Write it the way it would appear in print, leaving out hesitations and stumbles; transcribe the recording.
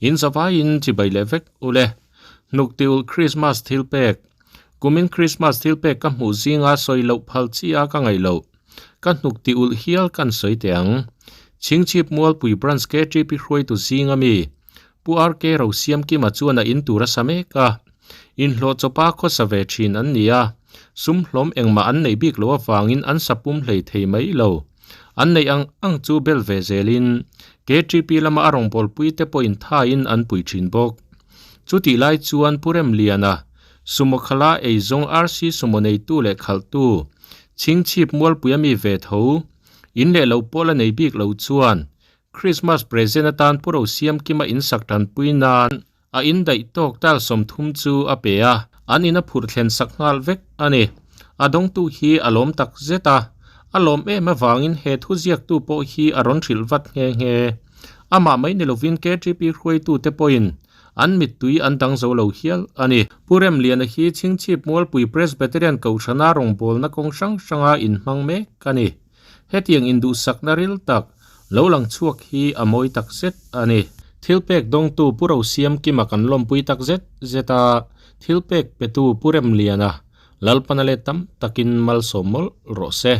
In zavaiin chibai leh vek ule. Hnuk ti ulh Krismas thil pek. Kumin Krismas thil pek ka hmuh zinga sawi loh phal chi a ka ngaih loh. Ka hnuk ti ulh hial kan sawi teh ang. Chhingchhip Mualpui Branch KTP hruaitu zinga mi Pu RK Rosiamkima chuan a in tur a sa mek a. Inhlawh chawpa khawsa ve thin an ni a, sum hlawm engmah an neih bik loh avangin an sa pum hlei thei mai lo. An neih ang ang chu bel ve zelin KTP lama a rawngbawlpui te pawhin thaiin an pui thin bawk. Chutih lai chuan Pu Remliana, Sumo khala eizawng RC sumo neitu leh khalhtu, Chhingchhip Mualpuia mi ve tho, in leh lo pawh la nei bik lo chuan Krismas present atan Pu Rosiamkima insak tanpui nan A in daih tawk tal 30 chu a pe a, an in a phurh thlen sak nghal vek a ni. A dawngtu hi a lawm tak zet a, a lawm em avangin he thu ziaktu pawh hi a rawn hrilh vat nghe nghe. Amah mai ni lovin KTP hruaitute pawhin an mittui an dang zo lo hial a ni. Pu Remliana hi Chhingchhip Mualpui Presbyterian Kohhrana rawngbawlna kawng hrang hranga inhmang mek a ni. Hetiang induhsakna ril tak lo lang chhuak hi a mawi tak zet a ni. Thil pek dawngtu Pu Rosiamkima kan lawmpui tak zet zet a, thil pek petu Pu Remliana Lalpana let tam takin malsawm mawlh rawh se.